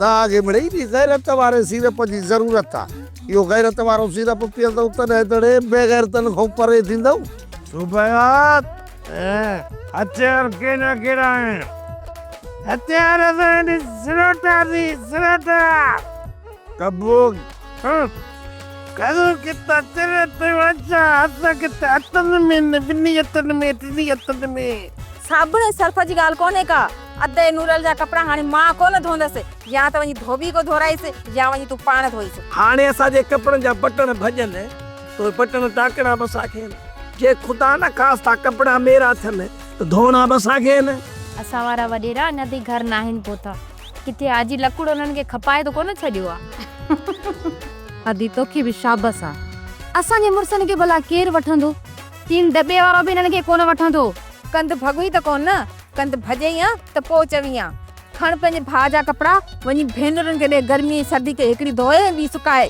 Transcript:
توهان کي مڙئي به غيرت واري سيرپ جي ضرورت آ. اهو غيرت وارو سيرپ پيئندؤ تڏهن ته ڙي بيغيرتن کان پري ٿيندؤ. صوبيات، هٿيار ڪهڙا ڪهڙا آهن؟ هٿيار اسان وٽ سروٽا ٿي، سروٽا. ڪبو ڪرو ڪتا تر تي وچا هٿ ڪتا هٿن ۾ نه ٻنهي هٿن ۾ ٽنهي هٿن ۾. صابڻ ۽ سرف جي ڳالهه ڪونهي ڪا. ادي نورل جا ڪپڙا هاڻي مان ڪونه ڌوئندس، يا ته وڃي ڌوٻي ڪو ڌورائيس يا وڃي تون پاڻ ڌوئيس. هاڻي اسان جي ڪپڙن جا بٽڻ ڀڄن ته اهي بٽڻ ٽاڪڻا به اسان کي آهن. جي خدا نه خواسته ڪپڙا ميرا ٿين ته ڌوئڻا به اسان کي آهن. اسان وارا وڏيرا اڃا تائين گهر ناهن پهتا. ڪٿي حاجي لڪڙ انهن کي کپائي ته ڪونه ڇڏيو آ. ادي توکي به شابس آ. اسان جي مڙسن کي ڀلا ڪير وٺندو؟ تين دٻي وارو به انهن کي ڪونه وٺندو. ڪنڌ ڀڳوئي ته ڪونه نه. ڪنڌ ڀڄئي ها ته پوء چوين ها. کڻ پنهنجي ڀاء جا ڪپڙا، وڃي ڀينرن کي ڏي، گرمي ۽ سردي کي هڪڙي ڌوئي ۽ ٻي سڪائي.